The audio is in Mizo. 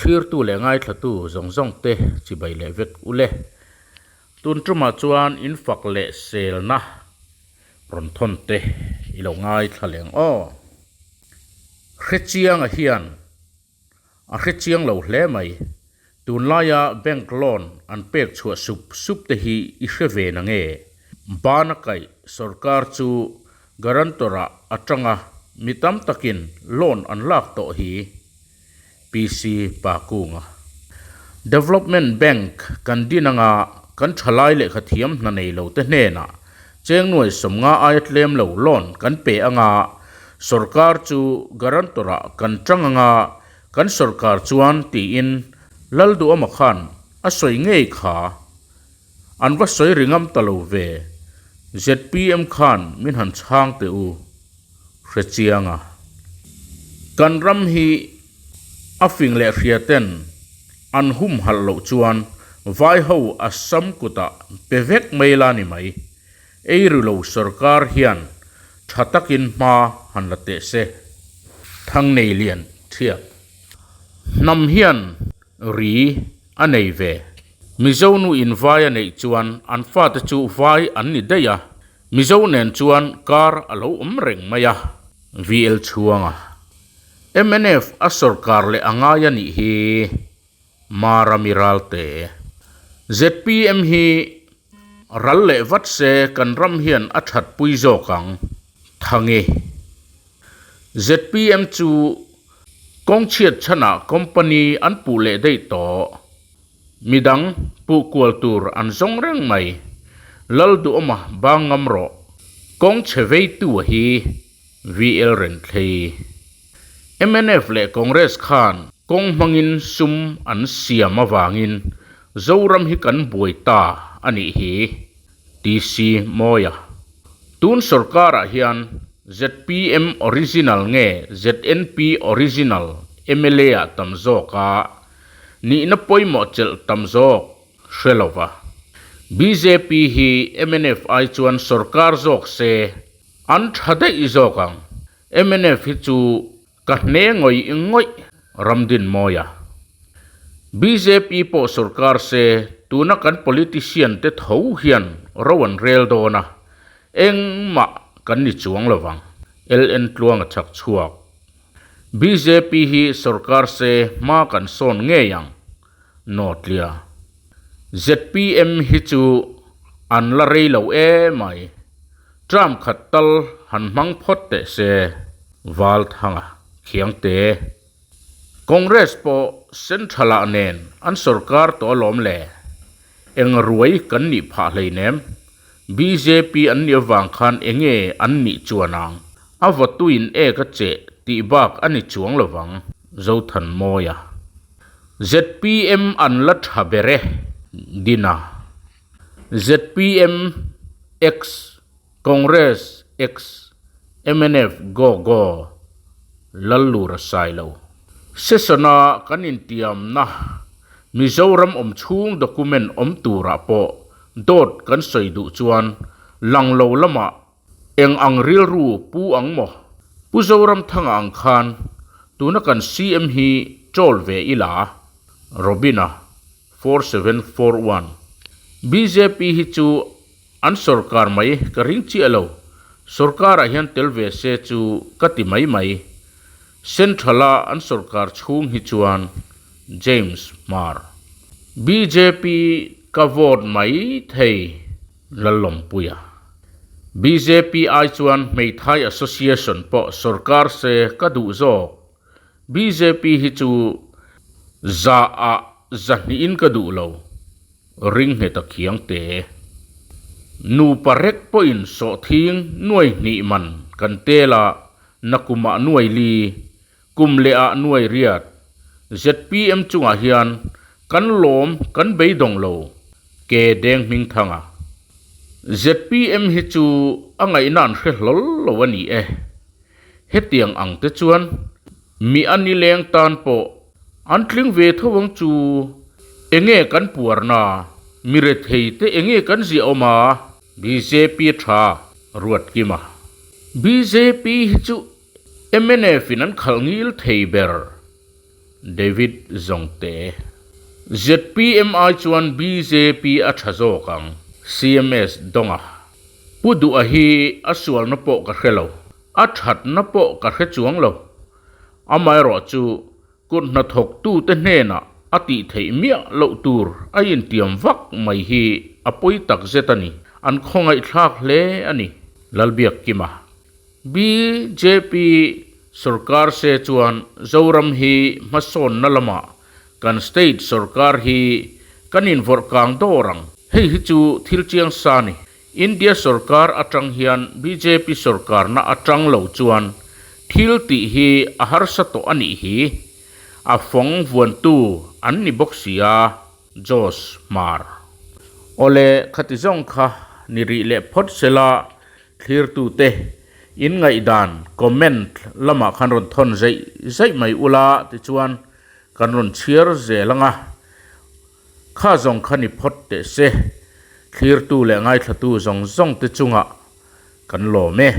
Thlirtu leh ngaithlatu zawng zawng te chibai leh vek u le. Tun tumah chuan in fak leh selna rawn thawn te i lo ngaithla leng aw. Hrechianga hian A hre chiang lo hle mai. Tunlaia bank loan an pek chhuah sup sup te hi i hre ve na nge? Bana kaih sorkar chu guarantor ah a tang a, mi tam takin loan an lak tawh hi. PC Pakunga. Development Bank kan din anga kan thalai lehkha thiam hna nei lo te hnenah Chengnuai 50 aia tlem lo loan kan pe anga sorkar chu guarantor ah kan tang anga kan sorkar chuan tiin Lalduhama khan a sawi ngei kha an va sawi ri ngam ta lo ve. Zpm khan min han chhang teh u hre chiang a. Kan ram hi a fing leh hria ten an humhalh loh chuan vai ho Assam kutah pe vek mai la ni mai. Ei ri lo sorkar hian tha takin hma han la teh se. Thangnei lian thiat. Hnam hian ri a nei ve. Mizo nu in vai a neih chuan an fate chu vai an ni daih a, Mizo nen chuan kar a lo awm reng mai a. VL Chhuanga. Mnf a sorkar leh a ngai a nih hi Mara Miralte. Zpm hi ral leh vat se kan ram hian a that pui zawk ang. Thangi. Zpm chu kawng chhiat chhanah company an puh leh daih tawh. Midang puh kual tur an zawng reng mai. Lalduhawma bang ngam rawh. Kawng chhe veitu a hi. VL Renthlei. Mnf leh Congress khan kawng hmangin sum an siam avangin Zoram hi kan buai ta a nih hi. TC Mawia. Tun sorkarah hian zpm original nge ZNP original mla ah tam zawk a nihna pawimawh chelh tam zawk hre lova. Bjp hi mnf ai chuan sorkar zawk se An tha daih zawk ang. Mnf hi chu ka hne ngawih ngawih Ramdinmawia. Bjp pawh sorkar se tuna kan politician te tho hian ro an rel dawn a, engmah kan ni chuang lo vang. LN Tluanga chak chhuak. Bjp hi sorkar se hma kan sawn ngei ang. Nawtlia. Zpm hi chu an la rei lo emai. Term khat tal han hmang phawt teh se. Valthanga Khiangte. Congress pawh Central ah nen an sorkar tawh alawm le. Eng ruai kan nih phah hleinem. Bjp an nih avang khan enge an nih chuan ang. A vawtuin ek a cheh tih bak a ni chuang lovang. Zothanmawia. Zpm an la tha ber e. Dina. Zpm X Congress X mnf Go Go Lallura Sailo Session a kan intiamna Mizoram awm chhung document awm turah pawh dawt kan sawi duh chuan lang lo lamah eng ang rilru pu ang maw? Pu Zoramthanga ang khan tuna kan CM hi troll ve ila? Robina. 4741. Bjp hi chu an sorkar mai ka ring chiah lo, sorkarah hian tel ve se chu ka ti mai mai. Central a an sorkar chhung hi chuan James Hmar. Bjp ka vote mai thei Lallawmpuia. Bjp ai chuan Hmeithai Association pawh sorkar se ka duh zawk. Bjp hi chu za ah zahnihin ka duh lo, ring nghet a khiang te. Nupa rek pawhin sawhthing nuai hnih man kan tel a, nakumah nuai li, kum leh ah nuai riat. Zpm chungah hian kan lawm kan beidawng lo, ke deng hming thang a. Zpm hi chu a ngaihna an hre hlawl lo a ni e. Hetiang ang te chuan mi a nileng tan pawh an tling ve tho ang chu. Enge kan puarna, mi rethei te enge kan ziah awm a? Bjp tha Ruatkima. Bjp hi chu mnf in an khalh ngil thei ber. David Zawngte. Zpm ai chuan bjp a tha zawk ang, CMS Dawnga. Pu Duha hi a sualna pawh ka hre lo, a thatna pawh ka hre chuang lo. Amaherawh chu kut hnathawktute hnenah a tih theih miah loh tur a intiam vak mai hi a pawi tak zet a ni. An khawngaihthlak hle a ni, Lalbiakkima. Bjp sorkar se chuan Zoram hi hmasawnna lamah kan state sorkar hi kan invawrh kang dawr ang. Hei hi chu thil chiang sa ni. India sorkar atang hian bjp sorkarna atang lo chuan thil tih hi a harsa tawh a nih hi. A fawng vuantu an ni bawk sia. Josh Hmar. Awle khati zawng kha ni rih leh phawt sela Thlirtute, in ngaihdan comment lamah khan rawn thawn zeih zeih mai ula tichuan kan rawn chhiar zel ang a, kha zawng kha ni phawt teh se, thlirtu leh ngaithlatu zawng zawng te chungah kan lawm e.